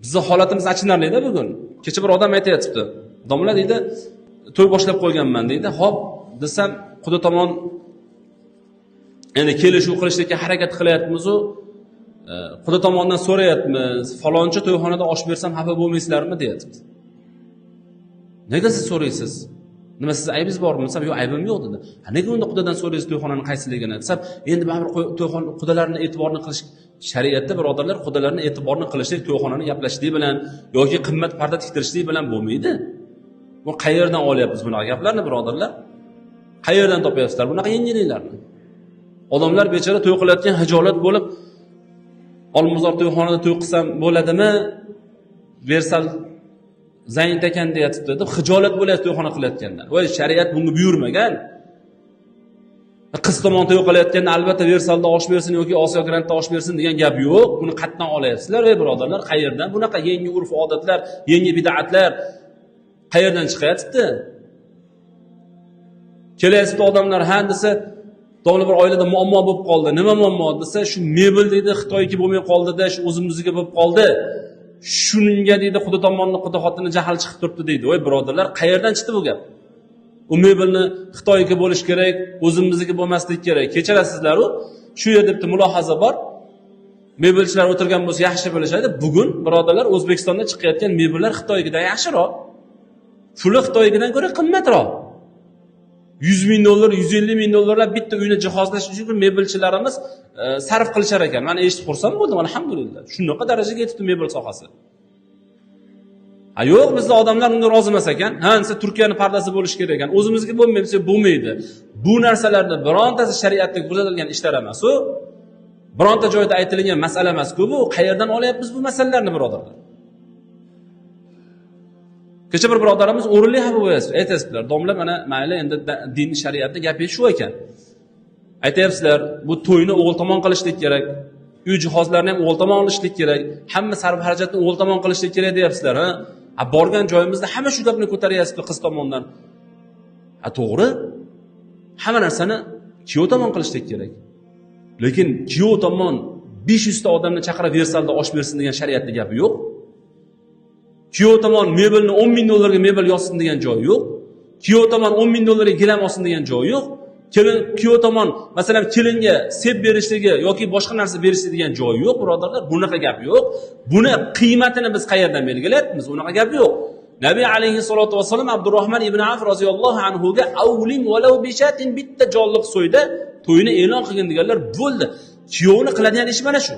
Bizni holatimiz achinarlida bugun. Kecha bir odam aytayotibdi. Domla deydi, to'y boshlab qo'yganman deydi. Xo'p, desam, quda tomon endi kelishuv qilishlikka harakat qilyapmiz-u, quda tomondan so'rayapmiz, falonchi to'yxonada osh bersam xafa bo'lmaysizlarmi deyapmiz. Nega siz so'raysiz? Nima, siz aybingiz bormi desam, yo'q, aybim yo'q dedi. Ha, nega unda qudadan so'raysiz to'yxonani qaysiligini desam, endi baribir to'yxona qudalarni e'tiborini qilish shariatda, birodarlar, qudalarni e'tiborini qilishlik to'yxonani gaplashishlik bilan yoki qimmat parda tiktirishlik bilan bo'lmaydi. Bu qayerdan olyapmiz bunaqa gaplarni, birodarlar? Qayerdan topyapsizlar bunaqa yangiliklarni? Odamlar bechora to'y qilayotgan hijolat bo'lib, Olmazor to'yxonada to'y qilsam bo'ladimi? Versal zayn ekan deyapti deb hijolat bo'lyapti to'yxona qilayotgandan. Voy, shariat bunga buyurmagan. Qiz tomon to'y qilayotganda albatta Versalda osh bersin yoki Osiyo Grandda osh bersin degan gap yo'q. Buni qayerdan olyapsizlar, ey birodarlar? Qayerdan bunaqa yangi urf odatlar, yangi bid'atlar qayerdan chiqayapti? Kelyapti odamlar, ha desa, domla, bir oilada muammo bo'lib qoldi. Nima muammo desa, shu mebel deydi, Xitoyniki bo'lmay qoldida, shu o'zimizniki bo'lib qoldi. Shunga deydi, quda tomonni, quda xotinni jahl chiqib turibdi deydi. Voy birodarlar, qayerdan chiqdi bu gap? U mebelni Xitoyniki bo'lishi kerak, o'zimizniki bo'lmasligi kerak. Kechirasizlar-u, shu yerda bitta mulohaza bor. Mebelchilar o'tirgan bo'lsa, yaxshi bilishadi. Bugun, birodarlar, O'zbekistonda chiqayotgan mebellar Xitoynikidan yaxshiroq. Puli Xitoynikidan ko'ra qimmatroq. 100 ming dollar, 150 ming dollarlab bitta uyni jihozlash uchun mebelchilarimiz sarf qilishar ekan. Mana, eshitib xursand bo'ldim, alhamdulillah. Shunaqa darajaga yetibdi mebel sohasi. Ha, yo'q, bizda odamlar unga rozi emas ekan. Ha, desa, Turkiyani pardasi bo'lishi kerak ekan. O'zimizga bo'lmaydi desa, bo'lmaydi. Bu narsalarni birontasi shariatda ko'rsatilgan ishlar emas u. Bironta joyda aytilgan masala emas-ku bu. Qayerdan olyapmiz bu masalalarni, birodarlar? Kecha bir birodarimiz o'rinli xafa bo'lyapsiz, aytyapsizlar, domla, mana mayli, endi din shariatda gapi shu ekan. Aytyapsizlar, bu to'yni o'g'il tomon qilishlik kerak, uy jihozlarini ham o'g'il tomon olishlik kerak, hamma sarf xarajatni o'g'il tomon qilishlik kerak deyapsizlar, ha? A borgan joyimizda hamma shu gapni ko'taryapti qiz tomondan. Ha, to'g'ri. Hamma narsani kuyov tomon qilishlik kerak. Lekin kuyov tomon 500 ta odamni chaqirib Versalda osh bersin degan shariatda gapi yo'q. Kuyov tomon mebelni 10 ming dollarga mebel yozsin degan joyi yo'q. Kuyov tomon 10 ming dollarga gilam olsin degan joyi yo'q. Kelin, kuyov tomon, masalan, kelinga sep berishligi yoki boshqa narsa berishligi degan joyi yo'q, birodarlar. Bunaqa gap yo'q. Buni qiymatini biz qayerdan belgilayapmiz? Unaqa gap yo'q. Nabiy alayhissalotu vassalom Abdurrohman ibn Avf roziyallohu anhuga "Avlim valau bishatin", bitta jonliq so'yda to'yini e'lon qilgin deganlar, bo'ldi. Kuyovni qiladigan ishi mana shu.